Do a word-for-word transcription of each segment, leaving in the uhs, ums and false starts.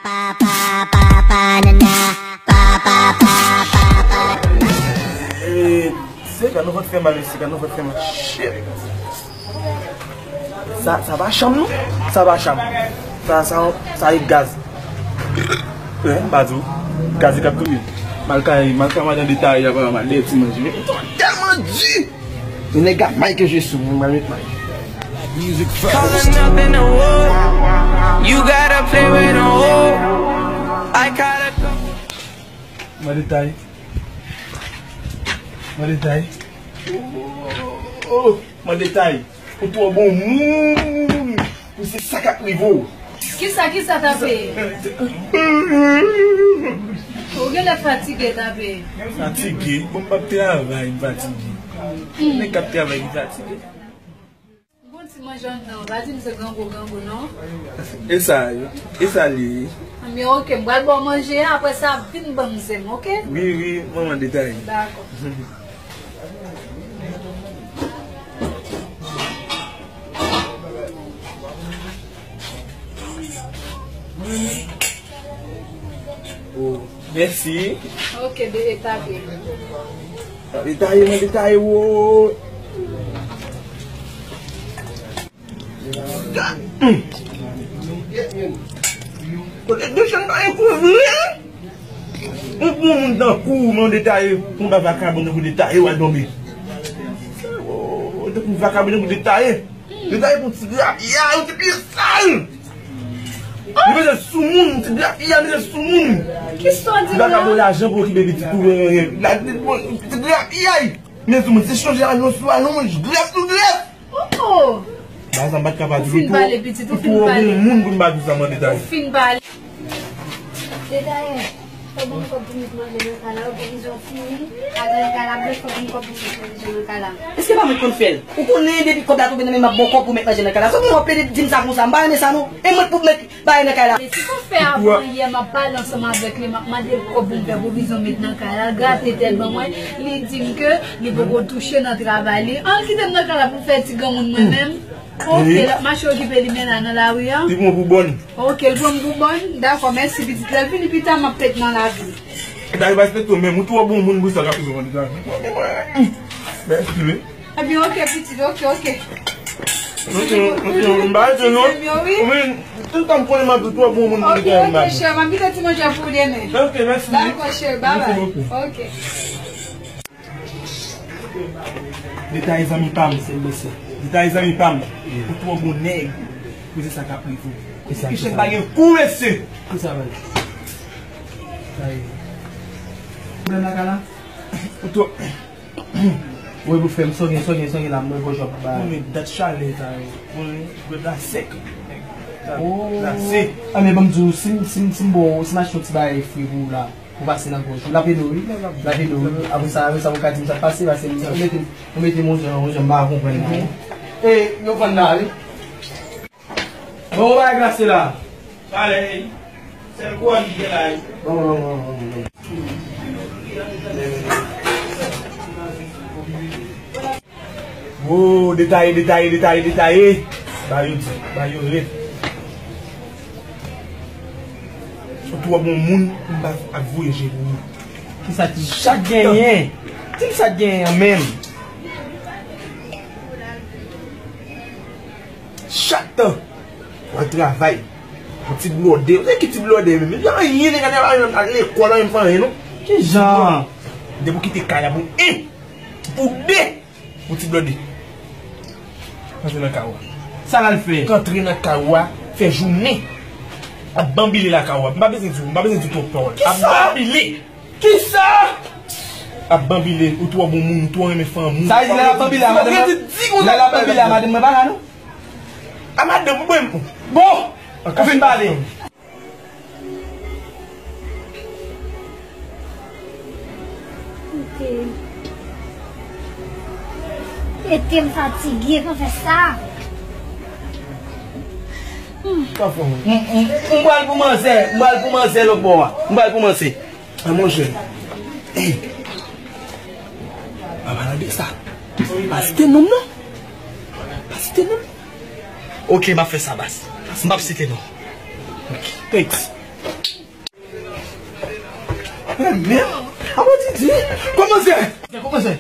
Pa, pa, pa, pa, nana. Pa, pa, pa, pa, pa. Eh, se ka nou fè mal, se ka nou fè mal. Shit. Sa, sa pa chanm non. Sa pa chanm. Sa, sa, sa e gaz. Eh, m pa di w. Gaz li k ap touye. Mal kay, mal kay madan Detaye a, pa mal de ti manje. Tèlman di. Yon nèg ap may ke Jezi, mwen, mwen met may. Calling up in the wood. You gotta play with a hoe. I gotta go. Madan Detaye. Madan Detaye. Oh, oh, oh, oh. Madan Detaye. Ou twò bon moun pou se sa k ap rive w. Kisa, kisa Tape? Ou genlè fatige, Tape. Fatige? Bon, m p ap travay, m fatige. Nèg k ap travay ki fatige. Bon, ti manje anndan, pa di m se grangou, grangou, non. E sa, e sa li ye. Anben, oke, m pral ba w manje a, apre sa, vin ban m zen m, oke? Wi, wi, manman Detaye. Dakò. Oh, mèsi. Oke, bebe, Tape. Tape, Tape, mwen Detaye, wo. Kote de chen pa enkouvri, hein? Ou pou moun tankou w, men w Detaye, pou w pa vakabon tankou Detaye, w al dòmi. Ou tankou vakabon tankou Detaye. Detaye pou ti grapyay, ou ti pye sal. Ou bezwen sou moun, ti grapyay, bezwen sou moun. Kisa w di la? Li pa ka ba w lajan pou okipe pitit ou, eh, eh, la, ti grapyay. Men sou moun, se chonje alonj sou alonj, grèf sou grèf. Oh! Ba sa m pa t ka pa di l. Ou fin pale, pitit, ou fin pale. Ou twò bon moun pou m pa di sa, manman Detaye. Ou fin pale. Detaye, fò ban m kòb pou m met manje nan kay la, pwovizyon fini. Al nan kay la, vle fò ban m kòb pou m met pwovizyon nan kay la. Èske pa mwen k konn fè l? Ou konnen depi kòb la tonbe nan men m, m ap ba w kòb pou w met manje nan kay la. Sa w gen w ap plede di m sa konsa, m pa renmen sa non. E mwen k pou met bagay nan kay la. E se sa fè avan yè m ap pale ansanm avèk li, m ap mande l kòb pou m fè pwovizyon met nan kay la, l grate tèt ban mwen, li di m ke li poko touche nan travay li. An, kite m nan kay la pou m fè ti granmoun mwen menm. Oke, l ap mache okipe li men la nan lari an. Li pran pou bòn. Oke, l pran m pou bòn. Dakò, mèsi pitit. Lè l vini pita, m ap met nan lavi. Dayè pa respekte w menm, ou twò bon moun pou sa k ap rive w. Mèsi wi. Ebyen, oke, pitit, oke, oke. Oke, oke, m pa di non. Wi, tout tan m konnen m ap di w twò bon moun pou li gen yon mari. Oke, chè, m ap kite ti manje pou ou demen. Oke, mèsi. Dakò, chè, bye bye. Mèsi bokou. Oke. Detaye zanmi pa m, se mesye. Detaye zanmi pa m. Ou twò bon nèg. Pou se sa k ap rive w. Kisa, kisa? Kichèn pa gen kou, mesye. Kisa, baz? Sa ye. Ou nan kay la? Ou twò Mwen pou fè m sonje, sonje, sonje la, mwen pou jòb ba. Mwen dat chalè sa yo. Mwen gwèt la sèk. Oh. La se. Ah, men ban m di w, si m, si m, si m ba w, si m achte yon ti bagay fri pou ou la, ou pase nan gòj ou. L ap ede w, wi. L ap ede w, wi. Apre sa, apre sa, ou ka di m sa k pase, pase m, ou mete, ou mete m yon jan, yon jan m pa konprann la. E, yo vann la, wi. Bon, ou bay glase la. Chalè, sèl kouwòn ki gen la. Bon, bon, bon, bon, bon. Oh, detaye, detaye, detaye, detaye. Ba yo di, ba yo red. Ou twò bon moun, m pa ap voye je pou ou. Kisa ti chat genyen? Di m sa t genyen an menm. Chak tan w al travay, yon ti blòdè, ou se ki ti blòdè menm? Li pa anyen, nèg la pa al lekòl, anyen, pa anyen non. Ki jan? Depi w kite kay la pou en, pou de, yon ti blòdè. Antre nan kay ou a. Sa l al fè? Antre nan kay ou a, fè jounen. Ap banbile lakay ou a. M pa bezwen di w, m pa bezwen di w twòp pawòl. Ap banbile. Kisa? Ap banbile, ou twò bon moun, ou twò renmen fanmi w. Sa vle di lè l ap banbile a madanm mwen, lè l ap banbile a madanm mwen pa la non? A madanm mwen. Bon, ou fin pale. Ok. Ete m fatige, pa fè sa. Hmm. M, m, m pral pou manzè, m pral pou manzè lòt bò a. M pral pou manzè. A monchè. Ey. Pa pale de sa. Pa site non m non. Pa site non m. Ok, m ap fè sa, baz. M p ap site non. Ok. Thanks. Mèm, apa di di? Kòman se? Kòman se?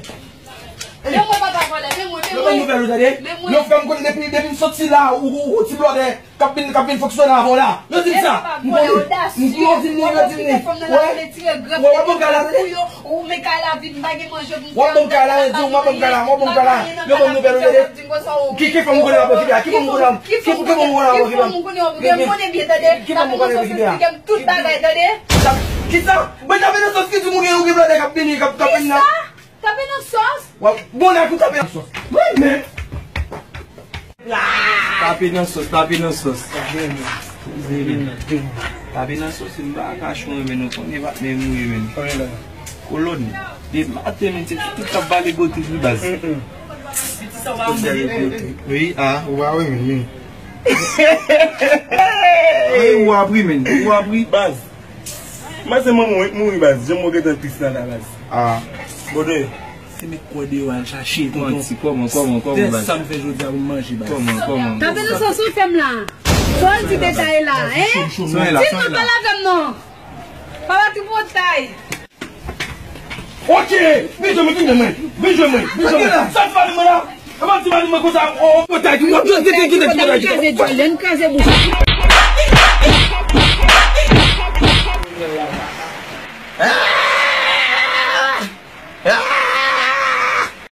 Men mwen papa vòlè, men mwen, men mwen. Yo ban nouvèl ou tande? Men mwen. Yo fè m konnen depi, depi m soti la, ou, ou, ou ti blòdè k ap vin, k ap vin fonksyone avè w la. Yo di m sa. M konnen. M konnen, yo di m li, yo di m li. Wè. Wè, w ap ban m kay la tande? Ou men kay la vid, m pa gen manje pou m fè. W ap ban m kay la, yo di w, w ap ban m kay la, w ap ban m kay la. Yo ban m nouvèl ou tande? Ki, ki fanm ou konnen w ap okipe a? Ki fanm ou konnen w ap okipe a? Ki fanm ou konnen w ap okipe a? Ki fanm ou konnen w ap okipe a? Tout bagay, tande? Kisa? Mwen tape nan sòs ki di moun gen yon gen blòdè k ap vini, k ap, k ap vini nan. Kisa? Tape nan sòs? Bon, lè pou tape nan sòs. Mwen menm. Tape nan sòs, tape nan sòs. Tape nan sòs, m pa ka chonje, men nou konnen pa men mouye, men. Kolòn. De maten, men se tout ap vale gote pou baz. Piti sa w pa renmen. Wi, a. Ou pa renmen, men. Wi, ou ap ri, men. Ou ap ri. Baz. Mwen se manman mwen ki mouri, baz. Janm wè w gentan tris la, la, baz. Ah. Brother. Se met kò deyò al chache, tonton. Kòman, kòman, kòman, kòman, baz? Sa m fè jodi a pou m manje, baz. Kòman, kòman? Tape nan sòs ou fè m la. Fò l di detay la, hein? Di m non, pale avè m non. Papa tripotay. Ok, vin jwe mwen, vin jwe mwen, vin jwe mwen, vin jwe mwen. Sa ti pale mwen la? E pa ti pale mwen konsa, o, o, potay, ti potay, kite, kite, ti potay, kite. Kraze djòl, lè n kraze bouch.